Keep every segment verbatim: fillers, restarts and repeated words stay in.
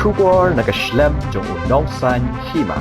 Khubor na ka shlem jong u nongsan hima.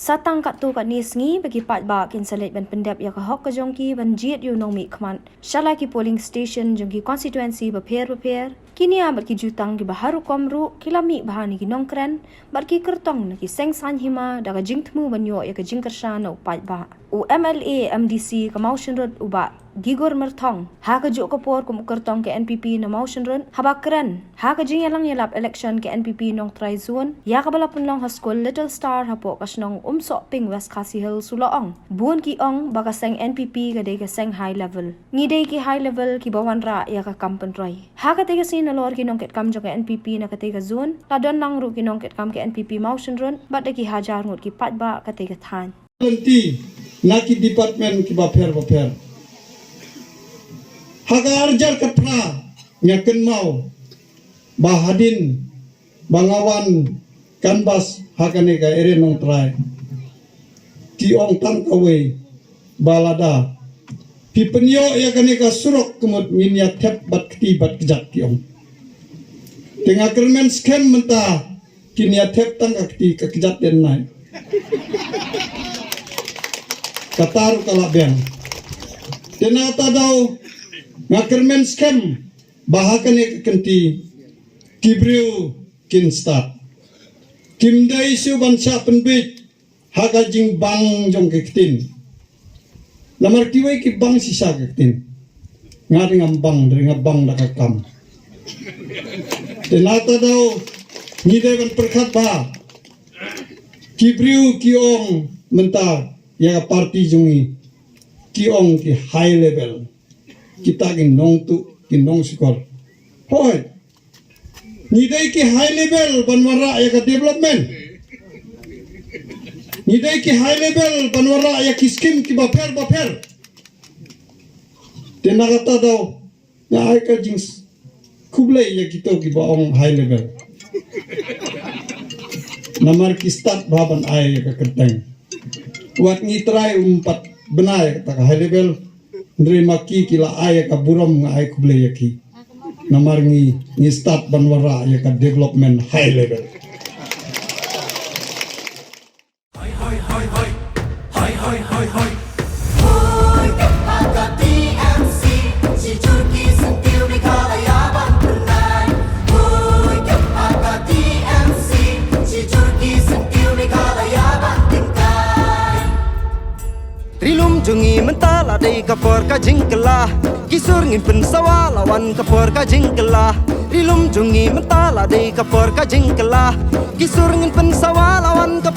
Satang katto katne sngi ba ki paidbah kin sa leit ban pyndep ïa ka hok ka jong ki ban jied ïa u nongmihkhmat sha la ki polling station jong ki constituency bapher bapher. Ki nia bad ki jutang kiba har rukom ruh ki la mih bha na ki nongkren bad ki kyrtong na ki seng saiñ hima da ka jingthmu ban ïoh ïa ka jingkyrshan na u paidbah. U M L A M D C ka Mawshynrut u Bah Gigor Myrthong ha kajuh ka por kum u kyrtong ka N P P na Mawshynrut haba kren ha ka jingïalang ïalap election ka N P P Nongtrai Zone ïa kaba la pynlong ha skul Little Star hapoh ka shnong Umsohping, West Khasi Hills, u la ong, bun ki ong ba ka seng N P P ka dei ka seng high level. Ngi dei ki high level kiba wanrah ïa ka kam pynroi. Ha katei ka sngi nalor ki nongkitkam jong ka N P P na katei ka zone la don lang ruh ki nongkitkam ka N P P Mawshynrut bad da ki hajar ngut ki paidbah katei ka thaiñ. Lynti na ki department kiba pher bapher. Ha ka arjar ka phra nga kynmaw ba hadien ba nga wan canvass ha kane ka area Nongtrai, ki ong tang kawei ba lada phi pynïoh ïa kane ka surok ka mut ngin ïa thep bad kti bad kjat, ki ong. Te nga kyrmen skhem mynta kin ïa thep tang ka kti, ka kjat dei nai. Kata ruh ka la biang. Te na kata daw nga kyrmen skhem ba ha kane ka kynti ki briew kin stad. Kim dei shuh ban shah pynbeit ha ka jingbang jong ka ktien. Namar kiwei ki bang shisha ka ktien. Nga dei ngam bang, dei nga bang da ka kam. Te na kata daw ngi dei ban pyrkhat ba ki briew ki ong mynta ïa ka party jong ngi, ki ong ki high level. Kita ki nongtuh, ki nongshukor. Hooid. Ngi dei ki high level ban wanrah ïa ka development. Ngi dei ki high level ban wanrah ïa ki skim kiba pher bapher. Te na kata daw nga ai ka jingkhublei ïa kito kiba ong high level. Namar ki stad bha ban ai ïa ka kyrteng. Wat ngi trai um pat bna ïa kata ka high level. Hynrei ma ki ki la ai ïa ka burom, nga ai khublei ïa ki. Namar ngi, ngi stad ban wanrah ïa ka development high level. Hoi, hoi, hoi, hoi. Hoi, hoi, hoi, hoi. Hoi, ka T M C, shi jur ki syntiew Meghalaya ban pynlait. Hoi, ka T M C, shi jur ki syntiew Meghalaya ban tyngkai. Ri lum jong ngi mynta la dei ka por ka jingkylla. Ki sur ngin pynsawa la wan ka por ka jingkylla. Ri lum jong ngi mynta la dei ka por ka jingkylla. Ki sur ngin pynsawa la wan ka